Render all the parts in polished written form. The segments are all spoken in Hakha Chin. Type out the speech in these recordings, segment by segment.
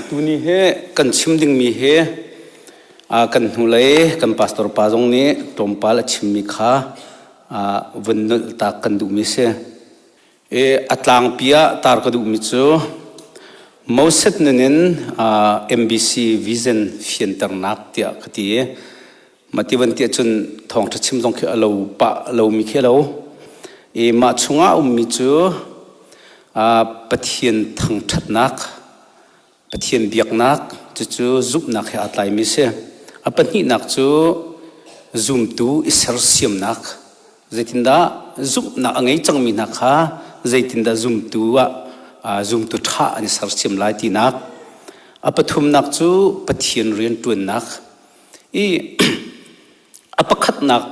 Tuni hi kan chim dingmi hi kan hnulei kan pastor pa zong nih tlawmpal a chimmi kha vun nolh tak kan duhmi si. I a tlangpi ah tar ka duhmi cu Moses nun in MBC vision fianternak tiah ka ti i mah ti van ti ahcun thawngṭha chim zong khi a lo pah lomi khi a lo. I mah chungah a ummi cu Pathian thangṭhatnak, Pathian biaknak cucu zumhnak he aa tlaimi a si. A pahnihnak cu zumtu i sersiamnak. Zeitindah zumhnak a ngei cangmi hna kha zeitindah zumtu ah zumtu ṭha an i sersiam lai tinak. A pathumnak cu Pathian rianṭuannak. I a pakhatnak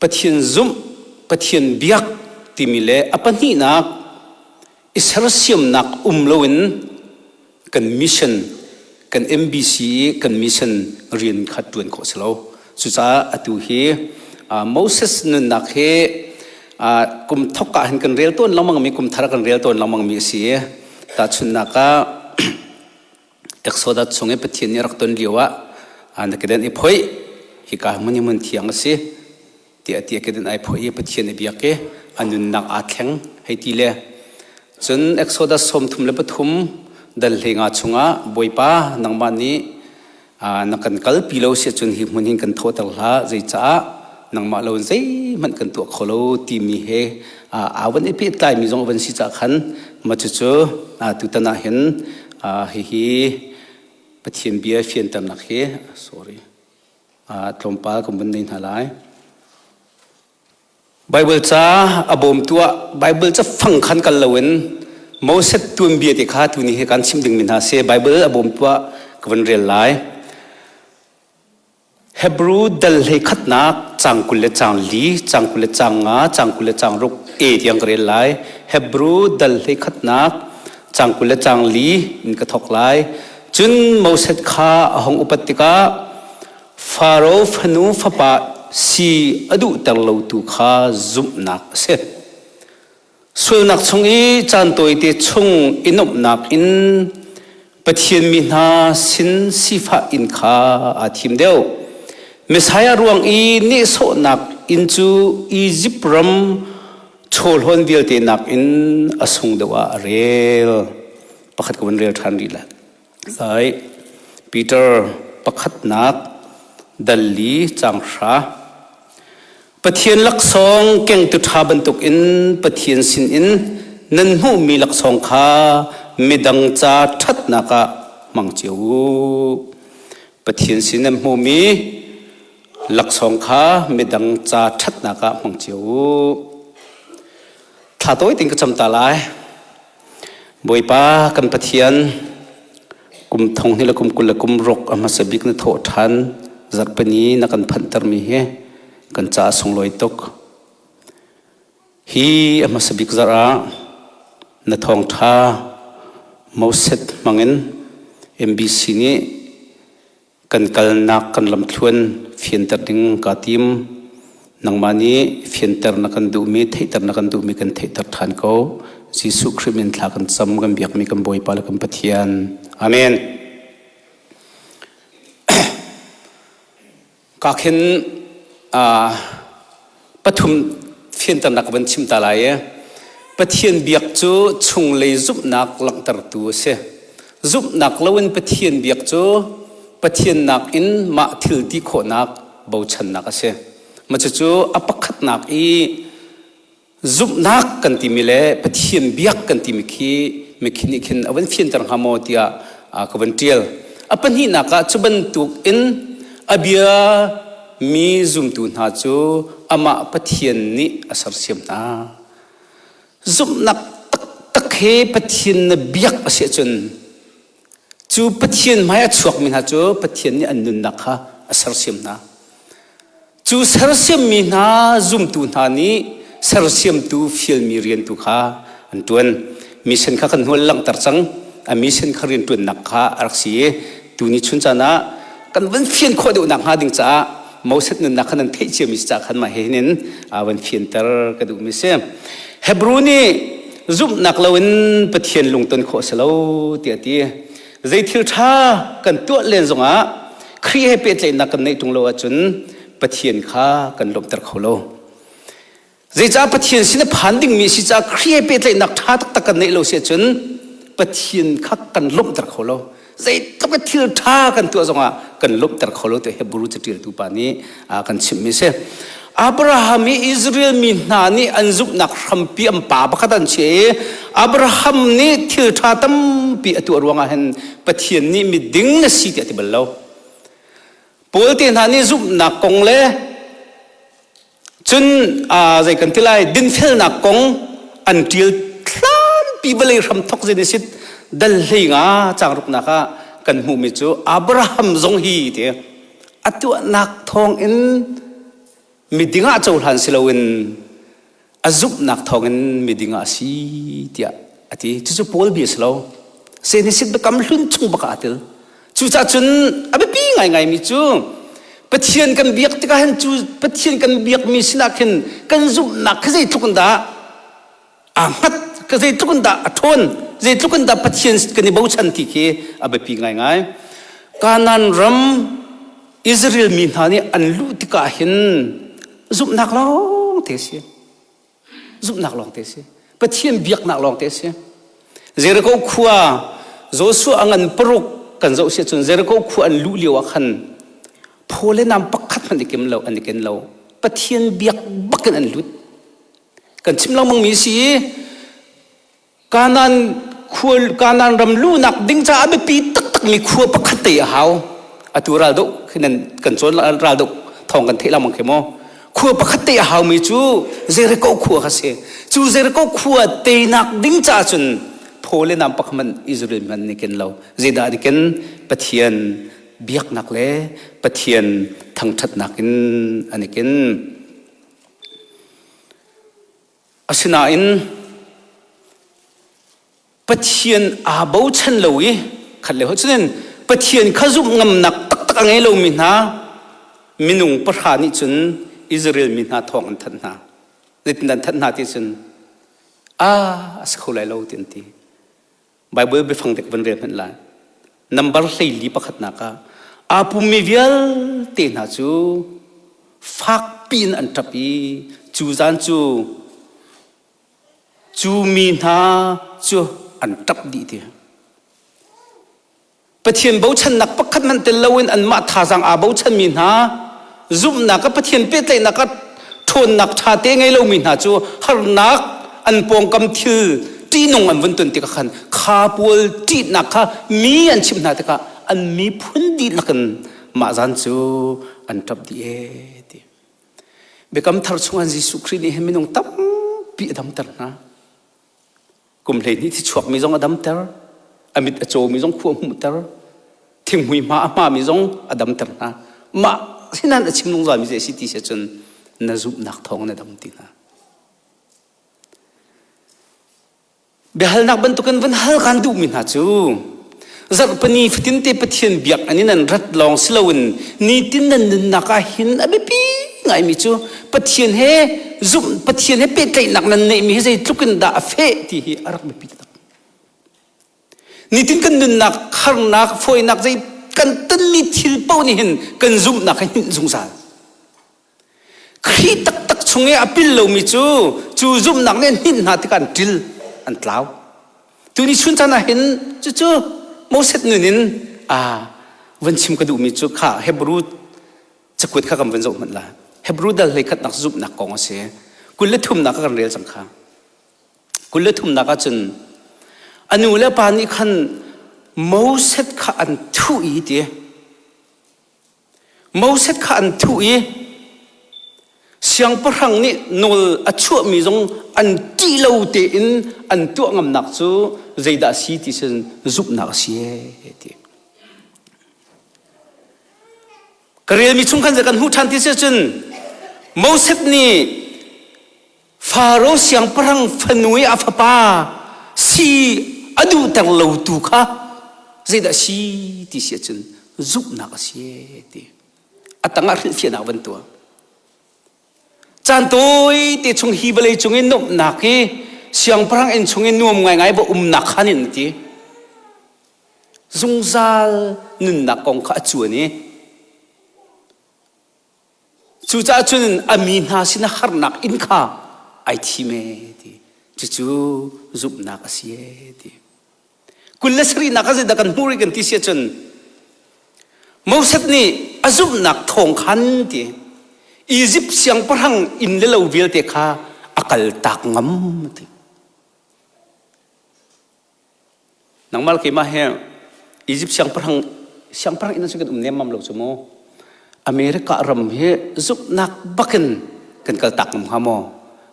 Pathian zumh, Pathian biak timi le a pahnihnak i sersiamnak um loin kan mission, kan MBC i kan mission rian kha ṭuan khawh si lo. Cucaah atu hi Moses nunnak hi kum thok ah hin kan rel tawn lengmangmi, kum thar kan rel tawn lengmangmi a si i tahchunhnak ah Exodus chung i Pathian nih a rak ton lio ah na kedan i phoih hika hmun hi hmun thiang a si tiah ti a kedan ai phoih i Pathian a biak i a nunnak aa thleng hei ti le cun Exodus 33 dal hleinga chungah Bawipa nangmah nih na kan kalpi lo si ahcun hi hmun hin kan thawhter hlah zeicaah nangmah lo in zeihmanh kan tuah kho lo timi he aa van i pehtlaimi zong a van si caah khan mah cucu tutan ah hin hihi Pathian bia fianternak hi sorry tlawmpal kan vun nei hna lai. Baibal ca a bawmtu ah Baibal ca fang khan kal loin Moses tuanbia te kha tuni hi kan chim dingmi hna si. Baibal a bawmtu ah ka vun rel lai. Hebrew dal hlei khatnak cang 20 le cang li, cang 20 le cang nga, cang 20 le cang ruk e tiang ka rel lai. Hebrew dal hlei khatnak cang 20 le cang li in ka thawk lai. Cun Moses kha a hung upat tikah Faro fanu fapa si a duhter lotu kha zumhnak a si. Sualnak chung i caan tawite chung i nuamhnak in Pathian mi hna sin sifah in kha aa thim deuh. Messiah ruang i nehsawhnak inn cu Izipt ram chawhlawn vialte nakin a sung deuh ah a rel. Pakhat ka vun rel ṭhan rih lai. Lai. Peter pakhatnak dal li cang hra. Pathian laksawng kengtu ṭha bantukin Pathian sinin nan hmuhmi laksawng kha midang ca ṭhatnak ah hmang cio u. Pathian sin nan hmuhmi laksawng kha midang ca ṭhatnak ah hmang cio u. Thla tawi tein ka cam ta lai. Bawipa kan Pathian, kum thong hnih le kum 20 le kum ruk a hmasa bik na thawh ṭhan zarhpini na kan phanhtermi hi kan caah sunglawi tuk. Hi a hmasa bik zarh ah na thawngṭha Moses hmangin MBC nih Kan kalnak kan lamthluan fianter ding kaa tim. Nangmah nih fianter na kan duhmi, theihter na kan duhmi kan theihter ṭhan ko. Jesuh Khrih min thla kan cam, kan biakmi kan Bawipa le kan Pathian. Amen. Ka khin pathum fianternak ka van chim ta lai i Pathian biak cu chunglei zumhnak langhtertu a si. Zumhnak loin Pathian biak cu Pathian nakin mah thil ti khawhnak bochannak a si. Mah cucu a pakhatnak i Zumhnak kan timi le Pathian biak kan timi khi mikhi nih khin a van fianter hnga maw tiah ka van ṭial. A pahnihnak ah cu bantuk in a bia mi zumtu hna cu amah Pathian nih a sersiam hna. Zumhnak taktak he Pathian na biak a si ahcun cu Pathian hmai a chuakmi hna cu Pathian nih an nunnak kha a sersiam hna. Cu sersiammi hna zumtu hna nih sersiamtu fialmi rian tu kha an ṭuan. Mission kha kan hnual langhter cang. A mission kha rianṭuannak kha a rak si i tuni chun caan ah kan van fian khawh deuh nakhnga ding caah Moses nunnak kha nan theih ciami si caah khan mah he hin van fianter ka duhmi si. Hebrew nih zumhnak loin Pathian lungton khawh a si lo tiah a ti. Zei thil ṭha kan tuah len zongah Khrih he pehtlaihnak kan neih ṭung lo ahcun Pathian kha kan lawmhter kho lo. Zeicah Pathian sin a phan dingmi si caah Khrih he pehtlaihnak ṭha taktak kan neih lo si ahcun Pathian kha kan lawmhter kho lo. Zeitluk in thil ṭha kan tuah zongah kan lawmhter kho lo tiah Hebrew caṭialtu pa nih a kan chimhmi a si. Abraham i Israel mi hna nih an zumhnak hrampi an pa pakhat an chiah i Abraham nih thil ṭha tampi a tuah ruangah hin Pathian nih miding na si tiah a ti bal lo. Paul te hna nih zumhnak kong le Cun zei kan ti lai dinfelnak kong an ṭial tlampi vawlei hramthok Genesis dal hlei nga caang ruknak ah kan hmuhmi cu Abraham zong hi ti a tuahnak thawngin miding ah cohlan si loin a zumhnak thawngin miding ah a si tiah a ti. Cucu Paul bia si lo. Genesis biakam hlun chung bak ah aa tel. Cucaah cun a biapi ngaingaimi cu Pathian kan biak tikah hin cu Pathian kan biakmi sinah khin kan zumhnak khi zeitluk in dah aa hngat, ka zeitluk in dah a ṭhawn, zeitluk in dah Pathian kan i bochan ti khi a biapi ngaingai. Kanaan ram Israel mi hna nih an luh tikah hin zumhnak lawng te a si. Zumhnak lawngte a si. Pathian biaknak lawngte a si. Jericho khua Joshua a ngan paruk kan zoh si cun Jericho khua an luh lio ah khan phaw le nam pakhat hmanh i kem lo an i ken lo. Pathian biak bakin an lut. Kan chim lengmang mi si Kanaan khua Kanaan ram luhnak ding caah a biapi taktakmi khua pakhat te a hau. Atu raldoh nan kan cawn raldoh thawng kan theih lengmang khi maw? Khua pakhat te a haumi cu Jericho khua kha si. Cu Jericho khua teinak ding caah cun phaw le nam pakhat hmanh Israel hmanh nih ken lo. Zeidah an i ken? Pathian biaknak le Pathian thangṭhatnak in an i ken. Asinain Pathian aa bochan lo i khat le cun Pathian kha zumh ngamnak taktak a ngei lomi hna minung pahra nih cun Israel mi hna thawng an thanh hna. Zeitin an thanh hna ti cun a a si kho lai lo ti an ti. Bible biafang dek van rel hmanh lai. Number 14 pakhatnak ah aa pummi vialte hna cu fakpi in an ṭap i cu zan cu cu mi hna cu an ṭap dih ti. Pathian bochannak pakhat hmanh tel loin anmah thazaang aa bochanmi hna zumhnak ah Pathian pehtlaihnak ah ṭhawnnak ṭha te ngei lomi hna cu harnak an pawngkam thil ṭihnung an vun ton tikah khan kha pawl ṭihnak kha mi an chimh hna tikah an miphun dihlak in mah zan cu an ṭap dih ee ti. Biakam thar chungah Jesuh Khrih nih hin minung tampi a damter hna. Kum 12 thi chuakmi zong a damter, a mit a cawmi zong khua hmuhter, thinghmui hma a hmami zong a damter hna. Mah sinan a chim zungzalmi zei si ti si cun na zumhnak thawng na dam ti hna. Biahalnak bantukin van hal kan duhmi hna cu zarhpini fatinte Pathian biak an in an rat lawng si loin nitin nan nunnak ah hin a biapi ngaimi cu Pathian he zumh Pathian he pehtlaihnak nan neihmi hi zeitluk in dah a feh ti hi a rak biapi taktak. Nitin kan nunnak harnak fawinak zei kan tonmi thil paoh nih hin kan zumhnak hi hninh zungzal. Khrih taktak chung i a pil lomi cu cu zumhnak nih an hninh hna tikah an ṭil an tlau. Tuni chun caan ah hin cucu Moses nun in a van chim ka duhmi cu kha Hebrew cakuat kha kan van zoh hmanh la. Hebrew dal hlei khatnak zumhnak kong a si. 23nak ka kan rel cang kha. 23nak ah cun a nu le pa nih khan Moses kha an thuh i ti. Moses kha an thuh i siangpahrang nih nawl a chuahmi zong an ṭih lo tein an tuah ngamnak cu zeidah a si ti sin zumhnak a si ee ti. Ka relmi chung khan kan hmuh ṭhan ti si cun Moses nih Faro siangpahrang fanu i a fapa si a duhter lotu kha zeidah a si ti si ahcun zumhnak a si ti. A tangah hrilhfiahnak van tuah. Caan tawi te chung hi vawlei cung i nuamhnak hi siangpahrang inn chung i nuam ngaingai va umnak khan in ti. Zungzal nunnak kong kha a cuan i cucaah cun a mi hna sinah harnak inn kha ai thim e ti. Cucu zumhnak a si e ti. 27nak ah zeidah kan hmuh rih kan ti si ahcun Moses nih a zumhnak thawng khan ti Izipt siangpahrang inn le lo vialte kha a kaltak ngam ti. Nangmah le keimah he Izipt siangpahrang siangpahrang inn ah kan um nemmam lo cu mu. America ram hi zumhnak bakin kan kaltak ngam hnga maw?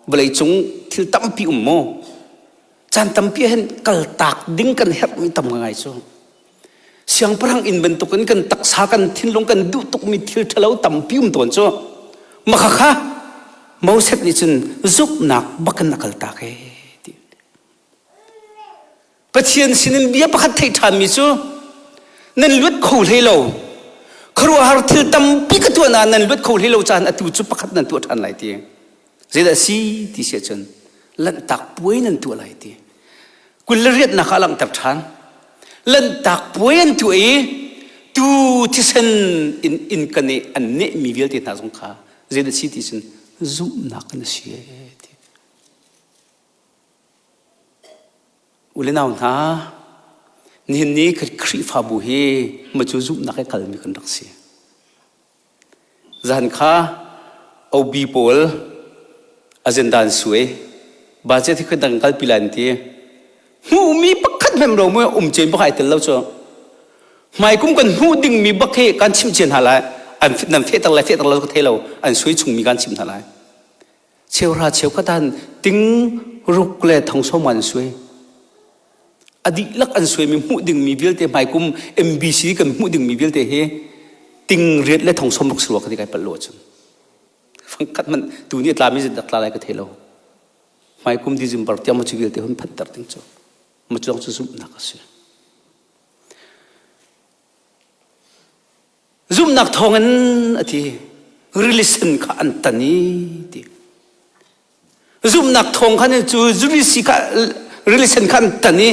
Vawlei cung thil tampi um mu. Caan tampi ah hin kaltak ding kan herhmi tam ngai cu. Siangpahrang inn bantukin kan taksa kan thinlung kan duh tukmi thil ṭhalo tampi um tawn cu. Maka kha Moses nih cun zumhnak bakin a kaltak ee ti. Pathian sinin bia pakhat theih ṭhanmi cu nan luat kho hlei lo. Khuaruahhar thil tampi ka tuah nain nan luat kho hlei lo caan atu cu pakhat nan tuah ṭhan lai ti. Zeidah a si ti si ahcun lanhtak puai nan tuah lai ti. 28nak ah langhter ṭhan. Lanhtak puai an tuah i tu thisen in inn kan i an nehmi vialte hna zong kha zeidah a si ti cun zumhnak in a si ti. U le nau hna, nihin ni Khrihfabu hi macu zumhnak he kalmi kan rak si. Zan kha OB pawl agenda an suai. Budget hi dang kalpi lai an ti. Hmuhmi pakhat hmanh lo mu um cen bak ai tel lo cu. Hmaikum kan hmuh dingmi bak hi kan chimh cian hna lai. An nan fehter lai fehter lo ka thei lo. An suai chungmi kan chimh hna lai. Cheuhra cheukhat han ting ruk le thong som an suai. A dihlak an suaimi hmuh dingmi vialte hmaikum MBC kan hmuh dingmi vialte hi ting riat le thong som ruk si rua ka ti kai palh lo ahcun. Fangkhat man tu ni tlami zit dak tla lai ka thei lo. Hmaikum December tiang ma cu vialte hun phanter ding cu. Ma cu cu zumhnak a si. Zumhnak thawngin a ti rili sen kha an tan i ti. Zumhnak thawng khan cu rili si kha rili sen kha an tan i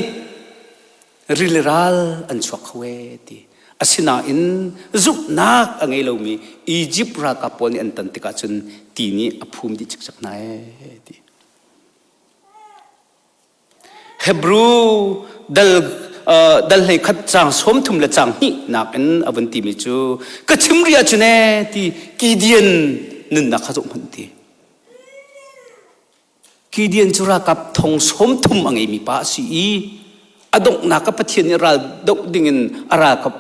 rili ral an chuak kho e ti. Asinain zumhnak a ngei lomi Egypt ralkap pawl nih an tan tikah cun ti nih a phum dih cikcek hna e ti. Hebrew dal dal hlei khat caang 30 le caang hnih nakin a vun timi cu ka chim rih ahcun ee ti Gideon nunnak kha zoh hmanh ti. Gideon cu ralkap thong 30 a ngeimi pa a si i a donghnak ah Pathian nih ral doh dingin a ralkap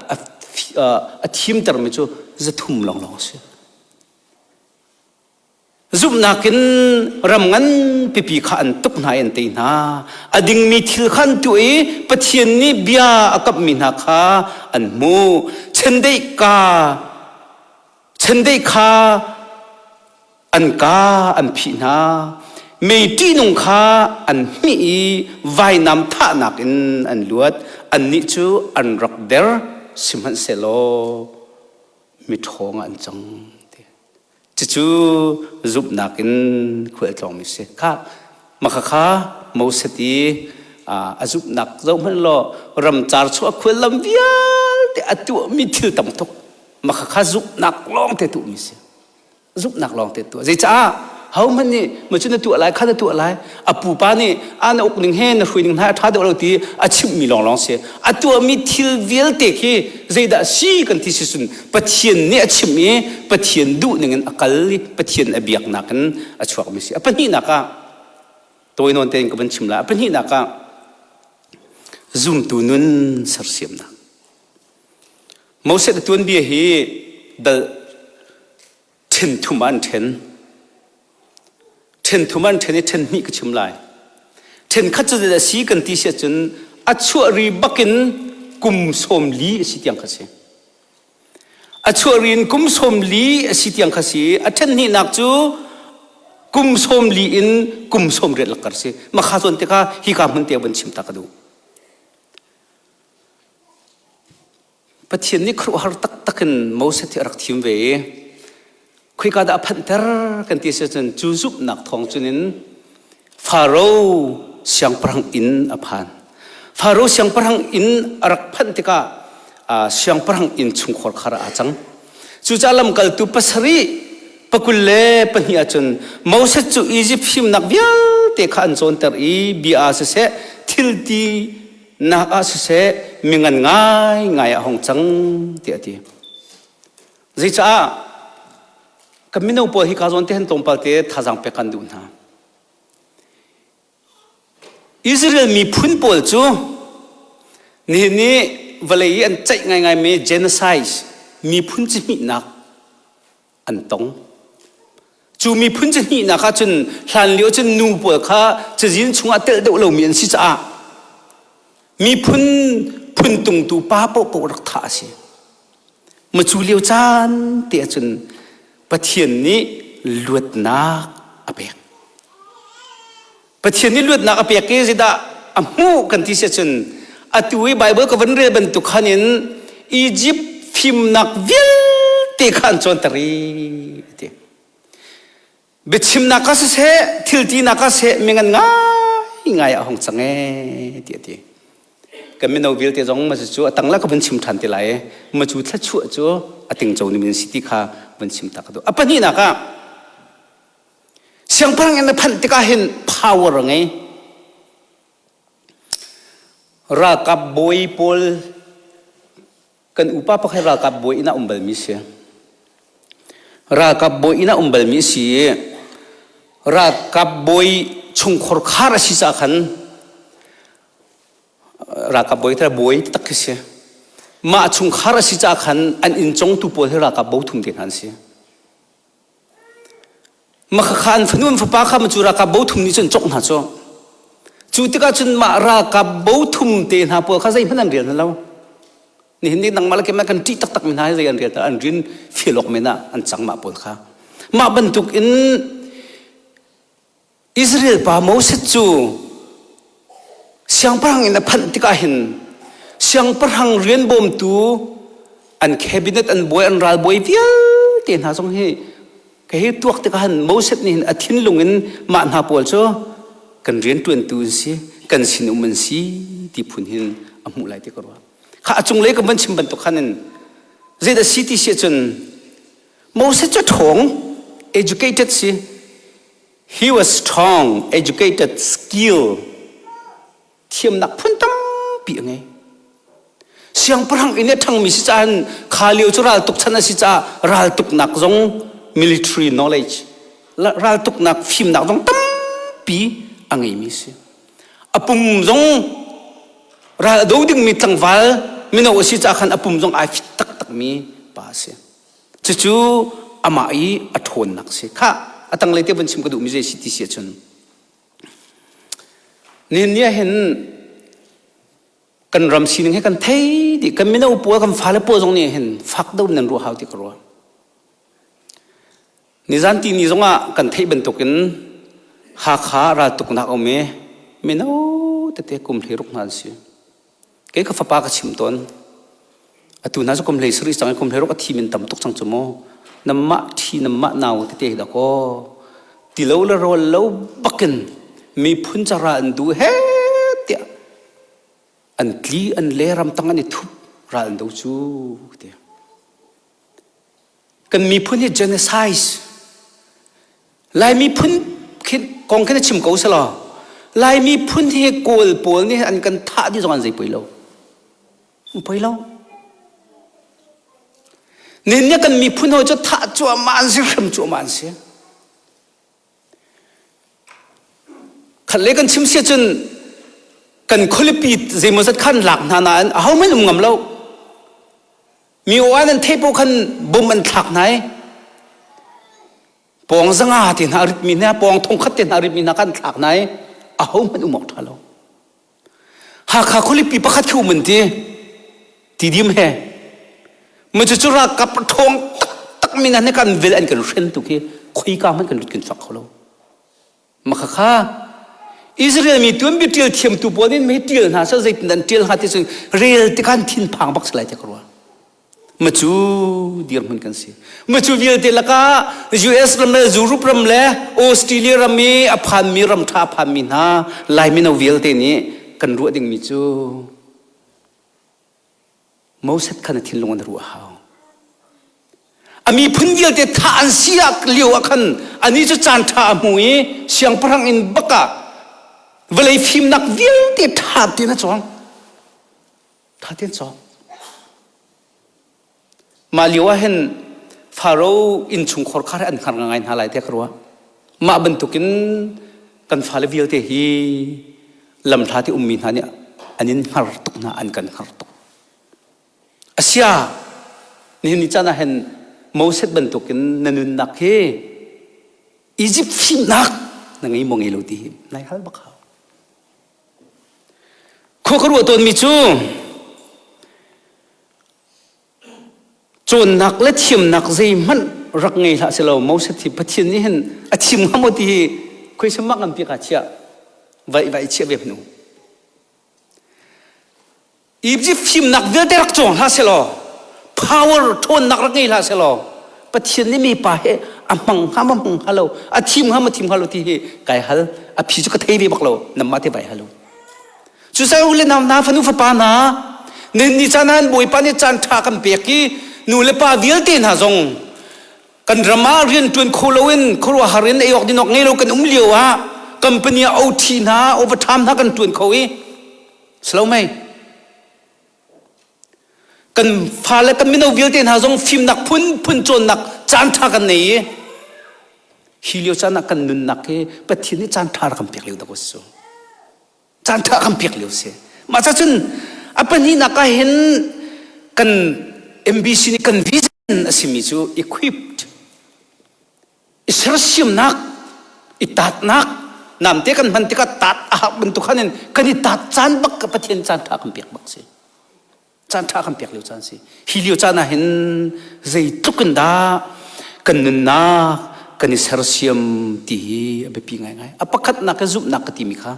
a thimtermi cu 300 lawnglawng a si. Zumhnak in ram ngan pipi kha an tuk hna i an tei hna. A dingmi thil kha an tuah i Pathian nih bia a kamhmi hna kha an hmuh. Chendeih ka chendeih kha an ka an phih hna. Mei ṭihnung kha an hmih i vainam thahnak in an luat. Annih cu an rak der, sihmanhsehlaw miṭhawng ah an cang. Cucu zumhnak in khualtlawngmi si. Kha maka kha Moses i a zumhnak zohhmanh law ramcar chuah khuallam vialte a tuahmi thil tam tuk. Maka kha zumhnak lawng te tuahmi si. Zumhnak lawng te tuah. Zeicah hohmanh nih ma cu na tuah lai kha na tuah lai a pupa nih a na uk ning he na hrui ning hna a ṭha deuh lo ti a chimhmi lawnglawng si. A tuahmi thil vialte khi zeidah si kan ti si cun Pathian nih a chimh i Pathian duh ning in a kal i Pathian a biaknak in a chuakmi si. A pahnihnak ah tawi nawn tein ka van chim lai. A pahnihnak ah zumtu nun sersiamnak. Moses a tuanbia hi dal ṭhen thum ah an ṭhen. Ṭhen thum an ṭhen i ṭhen hnih ka chim lai. Ṭhen khat cu zeidah a si kan ti si ahcun a chuah ri bakin kum 40 a si tiang kha si. A chuah ri in kum 40 a si tiang kha si. A ṭhen hnihnak cu kum 40 in kum 80 lakar si. Makha zawn te kha hika hmun te van chim ta ka duh. Pathian nih khuaruahhar taktak in Moses hi a rak thim ve i khoika dah a phanhter kan ti si cun cu zumhnak thawng cun in Faro siangpahrang inn a phan. Faro siangpahrang inn a rak phanh tikah siangpahrang inn chungkhar khar ah aa cang. Cucaah lamkaltu pasarih pakul le pahnih ahcun Moses cu Izipt fimnak vialte kha an cawnter i bia ah siseh thil ti nak ah siseh mingan ngaingai ah a hung cang tiah a ti. Zeicah kan mino pawl hi ka zawn te han tlawmpal te thazaang pek kan duh hna. Israel miphun pawl cu nihin ni vawlei i an ceih ngaingaimi genocide miphun cihmihnak an tong. Cu miphun cihnihnak ah cun hlanlio cun nu pawl kha cazin chungah telh deuh lomi an si caah miphun phuntungtu pa paohpaoh rak thah a si. Macu lio caan te ahcun Pathian nih luatnak a pek. Pathian nih luatnak a pek i zeidah a hmuh kan ti si ahcun atu i Baibal ka van rel bantuk khan in Egypt fimnak vialte kha an cawnter i ti. Biachimnak ah siseh, thil tinak ah siseh, mingan ngaingai a hung cang ee ti a ti. Kan mino vialte zong ma cu a tangla ka van chim ṭhan te lai ma cu thluachuah cu a tingco ning in si ti kha van chim ta ka duh. A pahnihnak ah siangpahrang in a phanh tikah hin power a ngei. Ralkap bawi pawl Kan upa pakhat ralkap bawi inn ah um balmi si. Ralkap bawi inn ah um balmi si i ralkap bawi chungkhur khar a si caah khan ralkap bawi tara bawi tak khi si. Mah chungkhar a si caah khan an inn congtu pawl hi ralkap bo thum te hna an si. Makhakha an fanu an fapa kha cu ralkap bo thum nih cun cawk hna cu. Cu tikah cun mah ralkap bo thum te hna pawl kha zeihmanh an rial hna lo. Nihin ni nangmah le keimah kan ṭih taktak mi hna hi zei an rial hna an rin fialawk men ah an cang mah pawl kha. Mah bantuk in Israel pa Moses cu siangpahrang in a phanh tikah hin siangpahrang rian bawmtu an cabinet an bawi an ralbawi vialte hna zong hi ka hi tuak tikah hin Moses nih hin a thinlung in mah hna pawl cu kan rian ṭuantu an si kan sinum an si ti phun hin a hmuh lai ti ka ruah kha a cunglei ka van chim bantuk khan in zeidah si ti si ahcun Moses cu ṭhawng educated si He was strong, educated, skilled. Thiamnak phun tampi a ngei. Siangpahrang inn i a ṭhangmi si caah kha lio cu raltuk chan a si caah raltuknak zong military knowledge raltuknak fimnak zong tampi a ngeimi si. A pum zong ral a do dingmi tlangval mino a si caah khan a pum zong ai fit taktakmi pa a si. Cucu amah i a ṭhawnnak si. Khah, a tanglei te vun chim ka duhmi zei si ti si ahcun nihin ni ah hin kan ram sining hi kan thei dih kan mino pawl kan fale pawl zong nih hin fak deuh nan ruah hau ti ka ruah. Nizan ti ni zongah kan theih bantukin Hakha raltuknak a um i mino tete kum hleiruk hna an si. Kei ka fapa ka chim tawn. Atu hna cu kum hlei sarih cang i kum hleiruk a thi min tam tuk cang cu mu. Namah ṭhi namah nau tete hi dakaw. Tilo le rawl lo bakin miphun cara an duh he tiah an tli an le ramtang an i thup ral an do cu ti. Kan miphun hi genocide Lai miphun kong khin a chim ko selaw Lai miphun hi Kawl pawl nih an kan thah dih zong an zei poi lo. An poi lo. Nin nih kan miphun hawi cu thah cuahmah an si hrem cuahmah an si. Khat le kan chim si cun kan khualipi zeimawzat khan lak hna nain ahohmanh um ngam lo. Mi aw an theih paoh khan bom an thlak hna i pawng zanga te hna a ritmi hna pawng thongkhat te hna a ritmi hna khan thlak hna i ahohmanh um awk ṭha lo. Hakha khualipi pakhat khi um an ti tidim he ma cucu ralkap ṭhawng taktak mi hna nih kan vel an kan hren tu khi khoika hmanh kan lut kan chuak kho lo. Makhakha Israel mi tuanbia ṭial thiamtu pawl nih mei ṭial hna seh zeitin an ṭial hnga ti cu rel tikah an thinphang bak si lai ti ka ruah. Macu dirhmun kan si. Macu vialte lakah US ram le Europe ram le Australia ram i a phanmi ram ṭha a phanmi hna Lai mino vialte nih kan ruah dingmi cu Moses khan a thinlung an ruah hau. A miphun vialte thah an si ah lio ah khan ani cu caan ṭha a hmu i siangpahrang in bak ah vawlei fimnak vialte ṭha tein a cawng. Ṭha tein cawng. Mah lio ah hin Faro innchungkhar kha an hngar ngai hna lai tiah ka ruah. Mah bantukin kan fale vialte hi lamhla ti ummi hna nih an in hngar tuk hna, an kan hngar tuk. Asia, nihin ni caan ah hin Moses bantukin na nunnak hi Egypt fimnak na ngei maw ngei lo ti hi nai hal bak hau. Khua ka ruah tawnmi cu cawnnak le thiamnak zeihmanh rak ngei hlah selaw Moses hi Pathian nih hin a thim hnga maw ti hi khuaisam mak nganpi ka chiah vai vai chiah ve hnu. Egypt fimnak vialte rak cawng hlah selaw power ṭhawnnak rak ngei hlah selaw Pathian nih mipa he a hmang hnga ma hmang hnga lo a thim hnga ma thim hnga lo ti hi kai hal a phi cu ka thei ve bak lo namah te vai hal u cucaah u le nau hna fanu fapa hna nin ni caan ah Bawipa nih caan ṭha kan pek i nu le pa vialte hna zong kan ram ah rian ṭuan kho loin khuaruahhar in ei awk din awk ngei lo kan um lio ah company ah OT hna overtime hna kan ṭuan kho i Silo mei. Kan fale kan mino vialte hna zong fimnak phunphun cawnnak caan ṭha kan nei i hi lio caan ah kan nunnak hi Pathian nih caan ṭha rak kan pek lio dak su. Caan ṭha kan pek lio si. Mah ca cun a pahnihnak ah hin kan MBC nih kan vision a simi cu equipped i sersiamnak i tatnak namte kan hman tikah tat a hak bantuk khan in kan i tat caan bak ka Pathian caan ṭha kan pek bak si caan ṭha kan pek lio caan si hi lio caan ah hin zeitluk in dah kan nunnak kan i sersiam ti hi a biapi ngaingai a pakhatnak ka zumhnak ka timi kha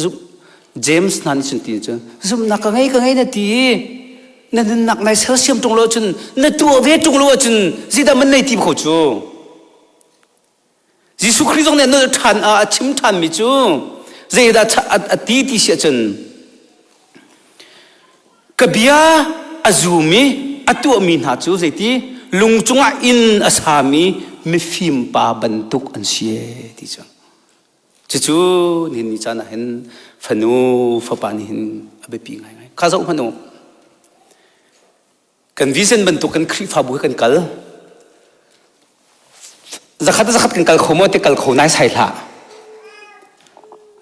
zumh James hna nih cun ti cun zumhnak ka ngei ka ngei na ti na nunnak nai sersiam ṭung lo cun na tuah ve ṭung lo ahcun zeidah man nei ti kho cu Jesuh Khrih zong nih a nolh ṭhan a chim ṭhanmi cu zeidah a ti ti si ahcun ka bia a zum i a tuahmi hna cu zeiti lung cungah inn a sami mifim pa bantuk an si ti cu Cucu nihin ni caan ah hin fanu fapa nih hin a biapi ngaingai. Kha zoh hmanh u. Kan vision bantuk kan Khrihfabu he kan kal. Zakhat zakhat kan kal kho maw ti kal kho nai sai hlah.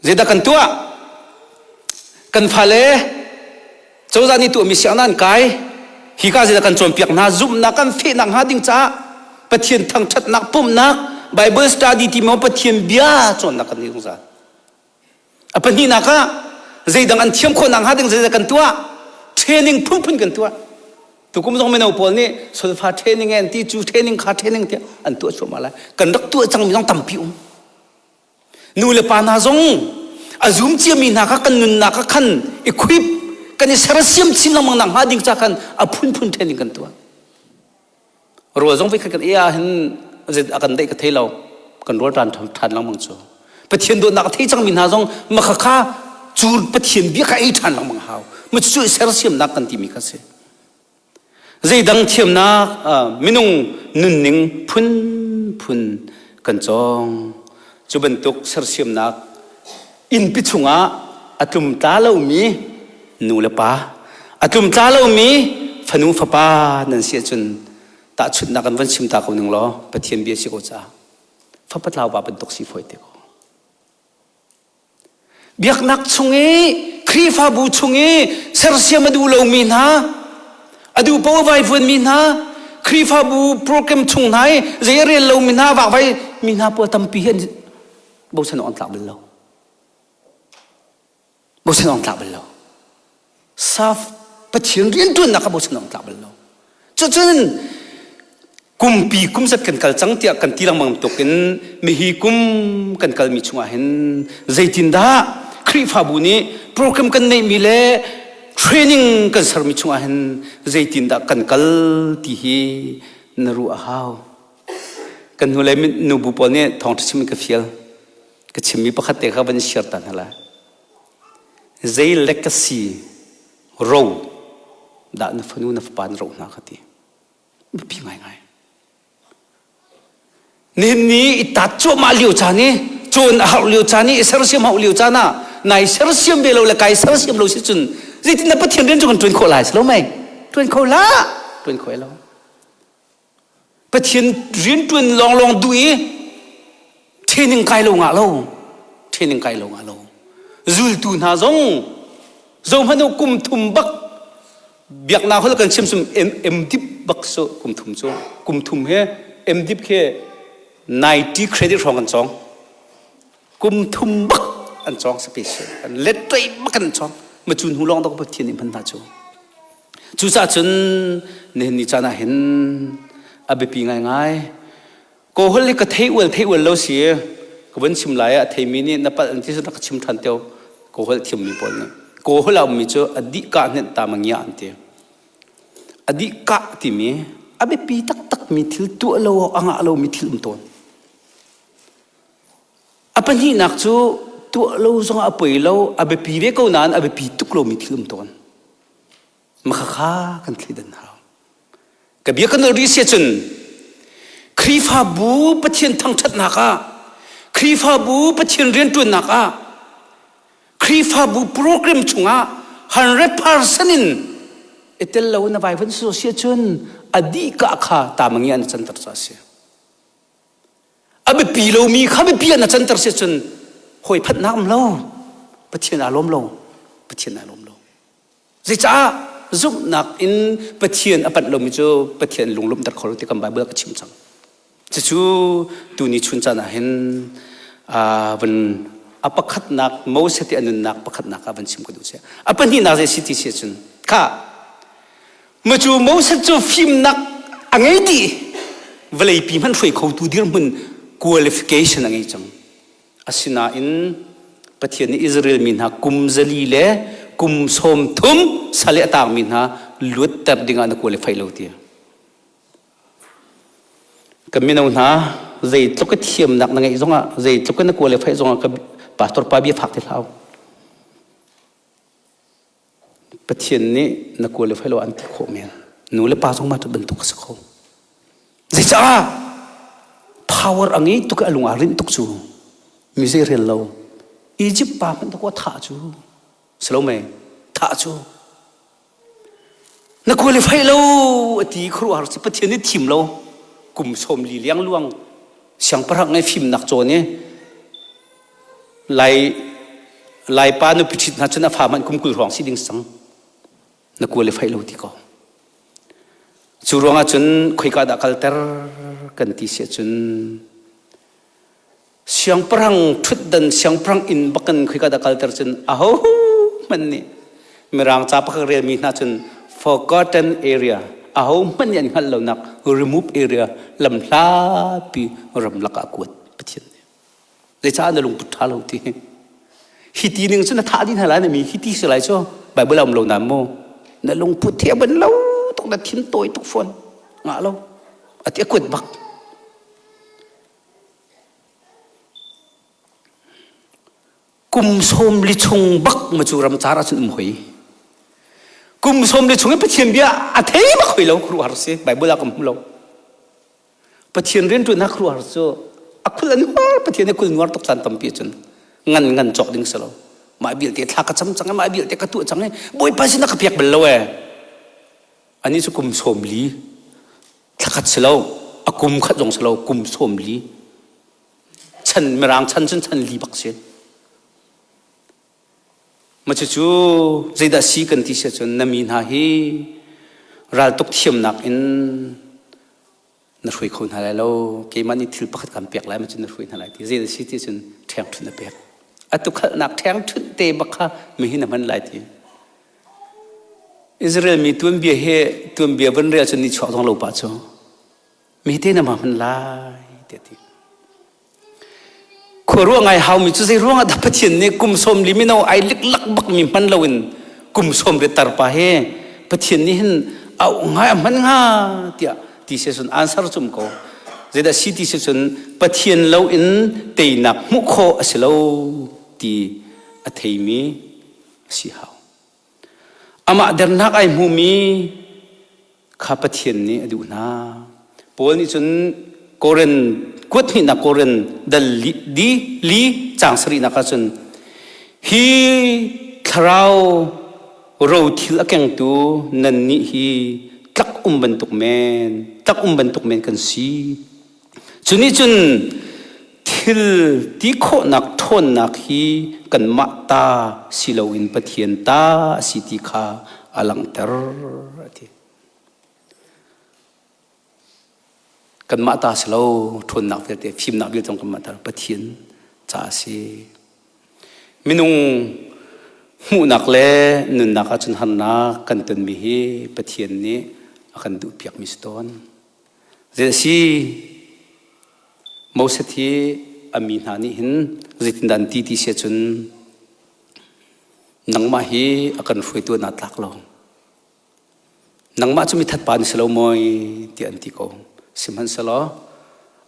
Zeidah kan tuah? Kan fale cozah nih tuahmi sianginn an kai hi ka zeidah kan cawnpiak hna zumhnak kan fehnak hnga ding caah Pathian thangṭhatnak pumhnak Bible study ti maw Pathian bia cawnnak kan nei zungzal a pahnihnak ah zeidang an thiam khawhnak hnga ding zeidah kan tuah training phunphun kan tuah tukum zong mino pawl nih solfa training an ti cu training kha training tiah an tuah cuahmah lai kan rak tuah cangmi zong tampi um Nu le pa hna zong a zum ciami hna kha kan nunnak kha khan equip kan i sersiam chin lengmang nak hnga ding ca khan a phunphun training kan tuah. Rawl zong voi khat kan ei ah hin a kan deih ka thei lo kan rawl ṭan ṭhan lengmang cu. Pathian dawtnak a thei cangmi hna zong makha kha cu Pathian bia kha ei ṭhan lengmang hau. Ma cu sersiamnak kan timi kha si. Zeidang thiamnak minung nunning phunphun kan cawng. Cu bantuk sersiamnak innpi chungah a tlumtla lomi nu le pa, a tlumtla lomi fanu fapa nan si ahcun tahchunhnak kan van chim ta ko ning law Pathian bia si ko caah fapa tlau pa bantuk si fawi te ko. Biaknak chung i Khrihfabu chung i sersiam a duh lomi hna, a duh paoh a vaivuanmi hna, Khrihfabu program chung hna i zei a rel lomi hna, vakvai mi hna pawl tampi hi an bochan awk an tlak bal lo. Bochan awk an tlak bal lo. Saf Pathian rianṭuannak kha bochan awk tlak bal lo. Cucun kumpi kum zat kan kal cang tiah kan ti lengmang tuk in mihi kum kan kalmi chungah hin zeitindah Khrihfabu nih program kan neihmi le Training kan sermi chungah hin zeitindah kan kal ti hi na ruah a hau. Kan hnulei nubu pawl nih thawngṭha chim in ka fial. Ka chimmi pakhat te kha van share ta hna lai. Zei legacy ro dah na fanu na fapa na roh hna ka ti. Biapi ngaingai. Nihin ni i tat cuahmah lio caan i cawn a hauh lio caan i i sersiam hauh lio caan ah nai sersiam ve lo le kai sersiam lo si cun zeitin dah Pathian rian cu kan ṭuan khawh lai si lo mei? Ṭuan kho hlah! Ṭuan kho lo. Pathian rian ṭuan lawnglawng duh i training kai lo ngah lo. Training kai lo ngah lo. Zultu hna zong zohmanh u kum thum bak biaknak hol kan chim sum MDip bak su kum thum cu kum thum he MDip khi 90 credit hrawng kan cawng kum thum bak an cawng special an let rei bak an cawng ma cun hu lawng dok Pathian nih hman hna cu cucaah cun nihin ni caan ah hin a biapi ngaingai Kawhol hi ka thei ual thei ual lo si ka van chim lai ah theimi nih na palh an ti na ka chim ṭhan teo kawhol thiammi pawl nih kawhol a ummi cu a dih kah hnenh ta mangia an ti a dih kah timi a biapi taktak mi thil tuah lo awk a ngah lomi thil um tawn a pahnihnak cu tuah lo zong a poi lo a biapi ve ko nain a biapi tuk lomi thil um tawn Makhakha kan thleidan hau. Ka bia kan rih si cun Khrihfabu Pathian thangṭhatnak ah Khrihfabu Pathian rianṭuannak ah Khrihfabu program chungah 100% in i tel lo na vai van so si cun a dih ka kha tamangi an canter ca si. A biapi lomi kha biapi ah na canter si cun hawi phatnak um lo. Pathian aa lawm lo. Pathian aa lawm lo. Zeicah zumhnak in Pathian a panh lomi cu Pathian lunglawmhter kho lo ti kan Bible ka chim cang. Cucu tuni chun caan ah hin van a pakhatnak Moses ti a nunnak pakhatnak ah van chim ka duh si. A pahnihnak zei si ti si cun kha macu Moses cu fimnak a ngei dih vawleipi hmanh hruai khotu dirhmun qualification a ngei cang. Asinain Pathian nih Israel mi hna kum zali le kum sawm thum sal i a tangmi hna luatter dingah na qualify lo ti. Kan mino hna zeitluk i thiamnak na ngeih zongah zeitluk in na qualify zongah ka pastor pa bia fak ti hlah. Pathian nih na qualify lo an ti khawh men. Nu le pa zong mah bantuk a si kho. Zeicah? Power a ngei tuk i a lung aa rinh tuk cu. Mi zei rel lo. Egypt pa hmanh ta thah cu. Salome, thah cu. Na qualify lo a ti khuaruahhar si Pathian nih thim lo. Kum sawm li liang luang siangpahrang ngai fimnak cawn i Lai Laipa nupi ṭhit hna cun a fa hmanh kum 20 hrawng si ding sang. Na qualify lo ti ko. Cu ruangah cun khoika dah kalter kan ti si ahcun siangpahrang ṭhutdan siangpahrang inn bakin khoika dah kalter cun aho hmanh nih mirang ca pakhat relmi hna cun forgotten area aho hmanh nih an hngalh lonak remove area lamhlapi ramlak ah kuat Pathian nih. Zeicah na lungput ṭha lo ti? Hi ti ning cu na thah dih hna lai na mi hi ti si lai cu Bible a um lo na mu. Na lungput he ban lo tuk na thin tawi tuk fawn. Ngah lo. A ti a kuat bak. Kum sawm li chung bak ma cu ram car ahcun um hoi. Kum sawm li chung i Pathian bia a thei bak hoi lo khuaruahhar si Bible ah ka hmu lo. Pathian rianṭuannak khuaruahhar cu a khul a nuar Pathian nih khul nuar tuk caan tampi cun ngan ngan cawk ding si lo mah vialte thla ka cam cang i mah vialte ka tuah cang i Bawipa sin a ka piak bal lo ee anih cu kum sawm li thla khat si lo a kum khat zong si lo kum sawm li chan mirang chan cun chan li bak si Ma cucu zeidah si kan ti si ahcun na mi hna hi raltuk thiamnak in na hruai kho hna lai lo keimah nih thil pakhat kan pek lai ma cun na hruai hna lai ti zeidah si ti cun ṭhengṭhunh na pek atu khalhnak ṭhengṭhunh te bak kha mihi na hman lai ti Israel mi tuanbia he tuanbia van rel cun ni chuak zong lo pa cu mi te na ma hman lai ti ti Khuaruah ngai haumi cu zei ruangah dah Pathian nih kum sawm li mino ai liklak bakmi hman loin Kum 80 tarpa he Pathian nih hin au ngai a hman hnga tiah ti se cun answer cum ko. Zeidah si ti si cun Pathian lo in teinak hmuh khawh a si lo ti a theimi a si hau. Amah dernak ai hmumi kha Pathian nih a duh hna. Paul nih cun Korin kuat hnihnak Korin dal li, di, li caang sarihnak ah cun hi thlarau rothil a kengtu nannih hi tlak um bantuk men tlak um bantuk men kan si. Cu nih cun thil ti khawhnak ṭhawnnak hi kanmah ta si loin Pathian ta a si ti kha a langhter a ti. Kanmah ta si lo ṭhawnnak vialte fimnak vialte zong kanmah ta Pathian ca a si. Minung hmuhnak le nunnak ahcun harnak kan tonmi hi Pathian nih a kan duhpiakmi si tawn. Zei a si? Moses hi a mi hna nih hin zeitindah an ti ti si ahcun nangmah hi a kan hruaitu naa tlak lo. Nangmah cu mithat pa na si lo mawi tiah an ti ko. Sihmanhsehlaw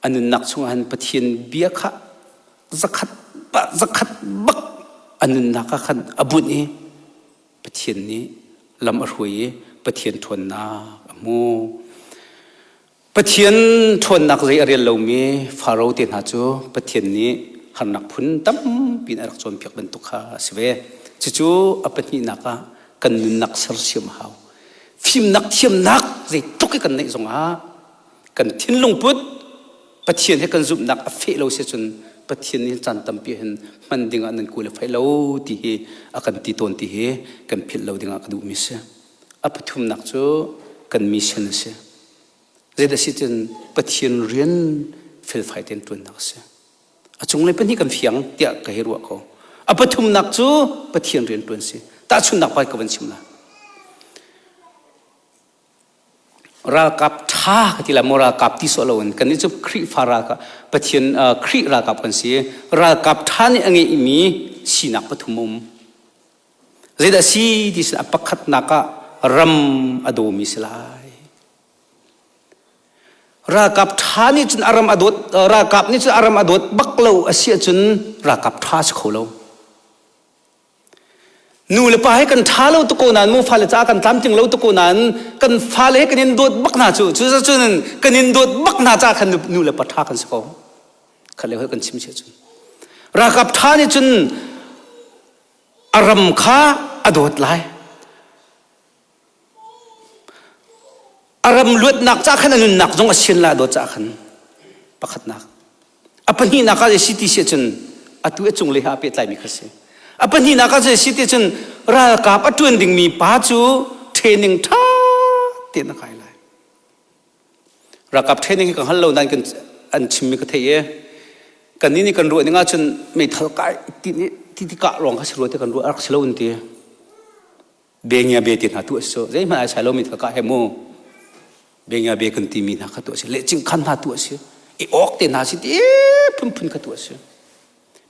a nunnak chungah hin Pathian bia kha zakhat zakhat bak a nunnak ah khan a bunh i Pathian nih lam a hruai i Pathian ṭhawnnak a hmu. Pathian ṭhawnnak zei a rel lomi Faro te hna cu Pathian nih harnak phun tampi in a rak cawnpiak bantuk kha a si ve. Cucu a pahnihnak ah kan nunnak sersiam a hau. Fimnak thiamnak zeitluk i kan neih zongah kan thinlung put Pathian he kan zumhnak a feh lo si cun Pathian nih caan tampi hin hman dingah nan ku le fai lo ti hi a kan ti tawn ti hi kan philh lo dingah ka duhmi si. A pathumnak cu kan mission a si. Zeidah si cun Pathian rian felfai tein ṭuannak a si. A cunglei pahnih kan fiang tiah ka hei ruah ko. A pathumnak cu Pathian rian ṭuan si. Tahchunhnak pai ka van chim lai. Ralkap ṭha ka ti lai maw ralkap ti sawh loin kannih cu Khrihfa ralkap Pathian Khrih ralkap kan si. Ralkap ṭha nih a ngeihmi sinak pathum a um. Zeidah si ti sin a pakhatnak ah ram a dawmi si lai. Ralkap ṭha nih cun a ram a dawt ralkap nih cun a ram a dawt bak lo a si ahcun ralkap ṭha si kho lo. Nu le pa he kan ṭha lo tuk ko nain mu fale caah kan tlamtling lo tuk ko nain kan fale he kan in dawt bak hna cu cu cun kan in dawt bak hna caah khan nu le pa ṭha kan si ko. Khat le hoi kan chim sia cun. Ralkap ṭha nih cun a ram kha a dawt lai. A ram luatnak ca khan a nunnak zong a sian la dawt ca khan pakhatnak. A pahnihnak ah si ti si cun atu a cunglei ha pehtlaimi kha si. A pahnihnak ah si ti cun ralkap a ṭuan dingmi pa cu training ṭha tein a kai lai. Ralkap training hi ka hngal lo nain kan an chimmi ka thei i kannih nih kan ruah ning ahcun meithal kai ti ti ti kah lawng kha si rua ti kan ruah a rak si lo an ti. Bengia be ti hna tu a si zeihmanh ai sai lomi kha ka he mu bengia be kan timi hna kha tu a si le cingkhan hna tu a si i awk te hna si ti phunphun kha tu a si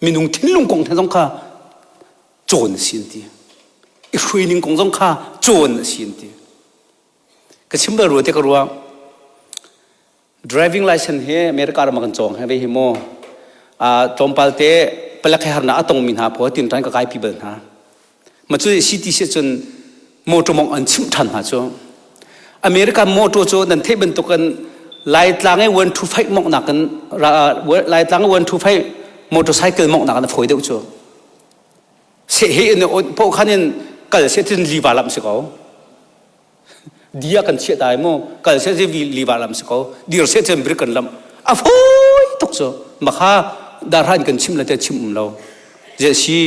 minung thinlung kong hna zong kha cawn a si an ti i hruaining kong zong kha cawn a si an ti ka chim bal rua te ka ruang Driving license hi America ram ah kan cawng he ve hi mu. Tlawmpal te palek he harnak a tongmi hna pawl tin ṭan ka kaipi bal hna. Ma cu CTC cun motor mong an chimh ṭhan hna cu. America motor cu nan theih bantukin Laitlang i 125 mongh nakin Laitlang i 125 motorcycle mongh nakin a fawi deuh cu. Seh he in poh khan in kal se tin liva lam si ko. Dia kan chiah dai mu kal se vi liva lam si ko dir se cem brik kan lam a foi tuk cu makha darhan kan chim la te chim um lo je si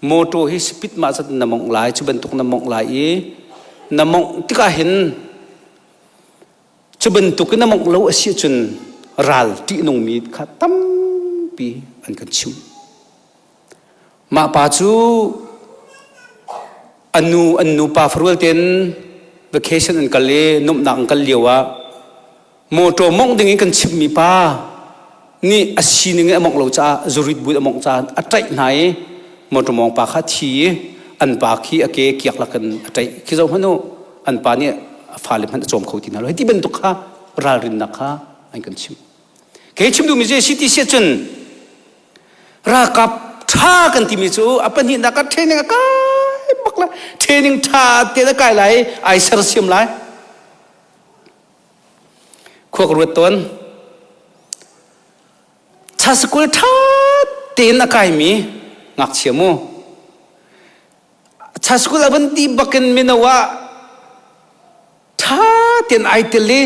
motor hi speed ma zat na mong lai cu bantuk na mong lai i na mong tikah hin cu bantuk in na mong lo a si cun ral ṭihnungmi kha tampi an kan chim Mah pa cu an nu an nupa farual tein vacation an kal i nuamhnak an kal lio ah motor mongh ding in kan chimhmi pa nih a sining in a mongh lo caah zurit bu in a mongh caah a ṭaih hna i motor mawng pa kha a thi i a. An pa khi a ke kiak lakin a ṭaih. Khi zoh hmanh u, an pa nih a fale hmanh a cawm kho ti hna lo. Hi ti bantuk kha ralrinnak kha an kan chimh. Kei chim duhmi cu si ti si cun ralkap ṭha kan timi cu a pahnihnak ah training a kai bak lai. Training ṭha te na kai lai, ai sersiam lai. Khua ka ruat tawn. Chasikul ṭha tein a kaimi ngakchia mu. Chasikul a van ti bakin mino ah ṭha tein ai tel i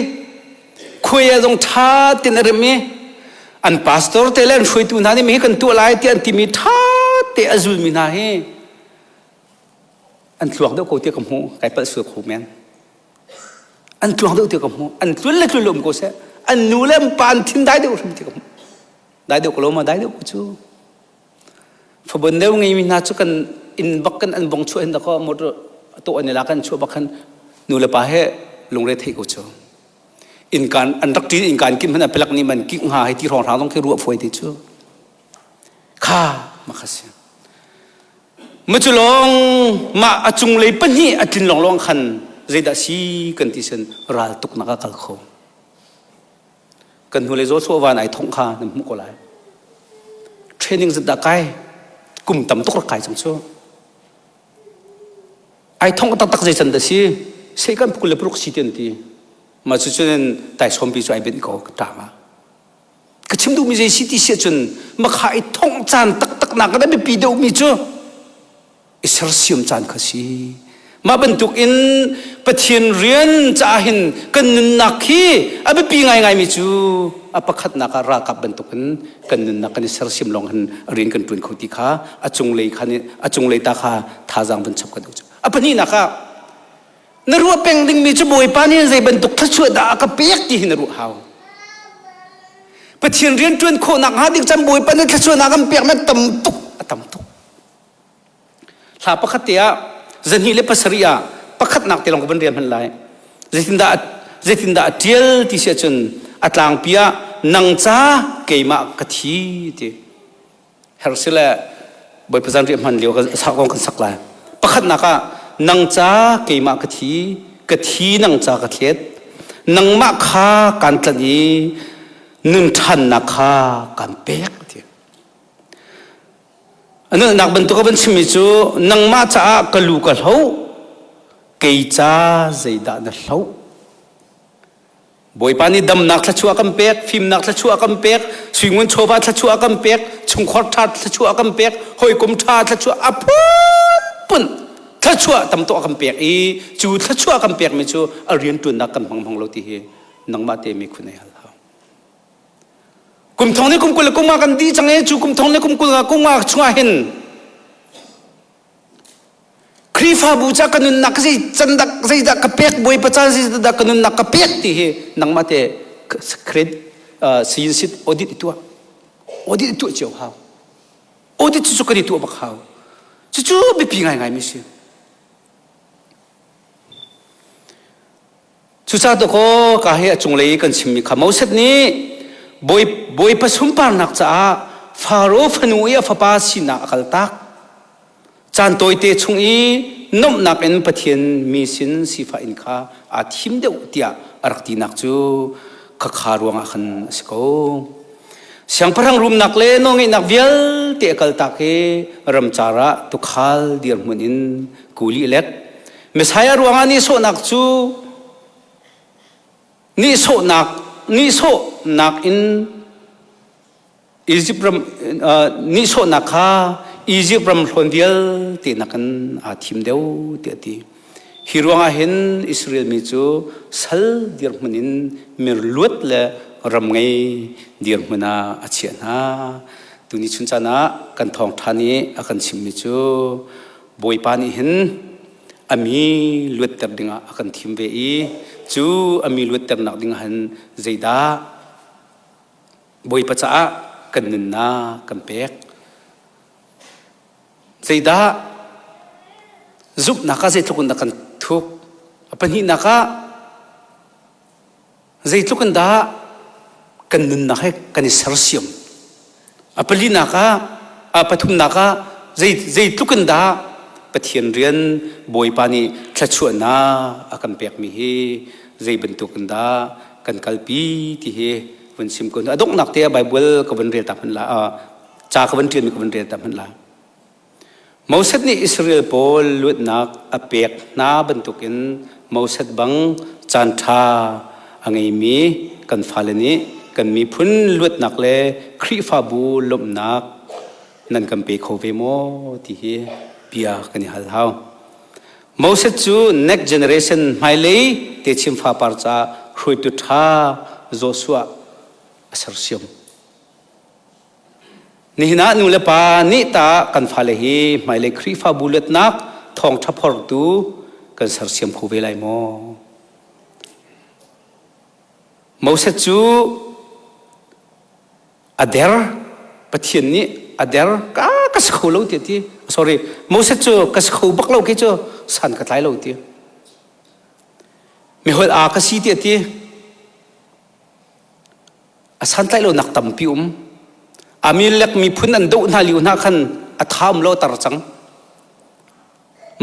khuai ah zong ṭha tein a rem i an pastor te le an hruaitu hna nih mi hi kan tuah lai tiah an timi ṭha te a zulmi hna hi an tluang deuh ko tiah ka hmuh kai palh sual kho men. An tluang deuh tiah ka hmuh. An tlun le tlun lo um ko seh. An nu le an pa an thin dai deuh hrim tiah ka hmuh. Dai deuh ko lo ma dai deuh ko cu. Fabon deuh ngeimi hna cu kan inn bak kan an bong chuah hin dakaw motor to an i la kan chuah bak khan nu le pa he lungre thei ko cu. Innkaan an rak ṭin innkaan kim hmanh a pelak nih man kik hnga hei ti hrawng hrang zong khi ruah fuai te cu. Kha ma kha si. Macu lawng mah a cunglei pahnih a tlin lawnglawng khan zeidah si kan ti sin ral tuknak a kal kho. Kan hnulei zaw van ai thongh kha nan hmuh ko lai. Training zat dah kai kum tam tuk rak kai cang cu. Ai thongh taktak zei can dah si sei kan 26 si ti an ti. Mah cu cun taisawmpi cu ai benh ko tang ah. Ka chim duhmi zei si ti si ahcun makha i thongh caan taktak nak a biapi deuhmi cu i sersiam caan kha si. Mah bantuk in Pathian rian caah hin kan nunnak hi a biapi ngaingaimi cu a pakhatnak ah ralkap bantuk in kan nunnak kan i sersiam lawng hin rian kan ṭuan kho ti kha a cunglei kha a cunglei ta kha thazaang van chap kan duh. A pahnihnak ah Na ruah peng dingmi cu Bawipa nih zei bantuk thluachuah dah a ka pek ti hi na ruah hau. Pathian rian ṭuan khawhnak hnga ding chan Bawipa nih thluachuahnak an pek na tam tuk a tam tuk. Hla pakhat te ah 207 ah pakhatnak te lawng ka van rian hman lai. Zeitindah zeitindah a ṭial ti si ahcun a tlangpi ah nang ca keimah ka thi ti. Herh si le Bawipa zan riah hman lio kan sak kong kan sak lai. Pakhatnak ah nang ca keimah ka thi, ka thi nang ca ka thlet. Nangmah kha kan tlanh i nun ṭhannak kha kan pek ti. A nunnak bantuk a van chimmi cu nangmah caah ka lu ka hloh, kei ca zeidah na hloh? Bawipa nih damnak thluachuah kan pek, fimnak thluachuah kan pek, suingun chawva thluachuah kan pek, chungkhar ṭha thluachuah kan pek, hawikom ṭha thluachuah a phunphun thluachuah tam tuk a kan pek i cu thluachuah kan pekmi cu a rianṭuannak kan hmang hmang lo ti hi nangmah te mi khun ei hal hau. Kum thong le kum 20 le kum nga kan dih cang i cu kum thong le kum 20 nga kum nga chungah hin Khrihfabu ca ka nunnak zei can dah zeidah ka pek Bawipa caan zeidah ka nunnak ka pek ti hi nangmah te credit sayin sit audit i tuah audit i tuah cio hau audit cu kan i tuah bak hau cucu biapi ngaingai mi si Cucaah dawkaw ka hi a cunglei i kan chimmi kha Moses nih Bawipa sunparnak caah Faro fanu i a fapa sinak a kaltak. Caan tawite chung i nuamhnak in Pathian mi sin sifah in kha aa thim deuh tiah a rak tinak cu khakha ruangah khan a si ko. Siangpahrang rumnak le nawlngeihnak vialte a kaltak i ramcar ah tuukhal dirhmun in kuli a lek. Messiah ruangah nihsawhnak cu nihsawhnak nihsawhnak in Egypt ram nihsawhnak kha Egypt ram hlawn vialte nakin aa thim deuh tiah a ti. Hi ruangah hin Israel mi cu sal dirhmun in mirluat le ram ngei dirhmun ah a chiah hna. Tuni chun caan ah kan thawngṭha nih a kan chimhmi cu Bawipa nih hin a mi luatter dingah a kan thim ve i cu a mi luatternak dingah hin zeidah Bawipa caah kan nunnak kan pek. Zeidah zumhnak ah zeitluk in dah kan thuk? A pahnihnak ah Zeitluk in dah kan nunnak he kan i sersiam. A palinak ah, a pathumnak ah zei, zeitluk in dah Pathian rian Bawipa nih thluachuahnak a kan pekmi hi zei bantuk in dah kan kalpi ti hi vun chim ko. A donghnak te ah Bible ka vun rel ta hmanh la ca ka vun ṭialmi ka vun rel ta hmanh la. Moses nih Israel pawl luatnak a pek hna bantukin Moses bang caanṭha a ngeimi kan fale nih kan miphun luatnak le Khrihfabu lawmhnak nan kan pe kho ve maw ti hi bia kan i hal hau. Moses cu next generation hmailei techim fapar caah hruaitu ṭha Joshua a sersiam. Nihin ah nulepa nih tah kan fale hi hmailei Khrihfabu luatnak thawngṭha phortu kan sersiam kho ve lai maw? Moses cu a der Pathian nih a der ka ka si kho lo ti ti sorry Moses cu ka si kho bak lo ke cu san ka tlai lo ti miholh a ka si ti ti A santlaih lonak tampi um. Amalek miphun an doh hna lio hna khan a tha um lo tar cang.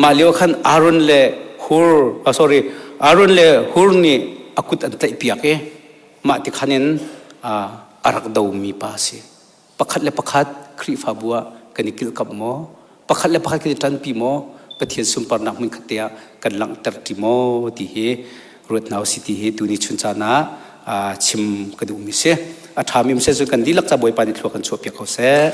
Mah lio khan Aaron le Hur, oh sorry, Aaron le Hur nih a kut an tlaih piak i mah ti khan in a rak domi pa a si. Pakhat le pakhat Khrihfabu ah kan i kilhkamh maw? Pakhat le pakhat kan i ṭanpi maw? Pathian sunparnak hmunkhat te ah kan langhter ṭi maw? ti hi ruat hna usih ti hi tuni chun caan ah chim ka duhmi si. A ṭhami um seh cun kan dihlak ca Bawipa nih thlua kan chuahpiak ko seh.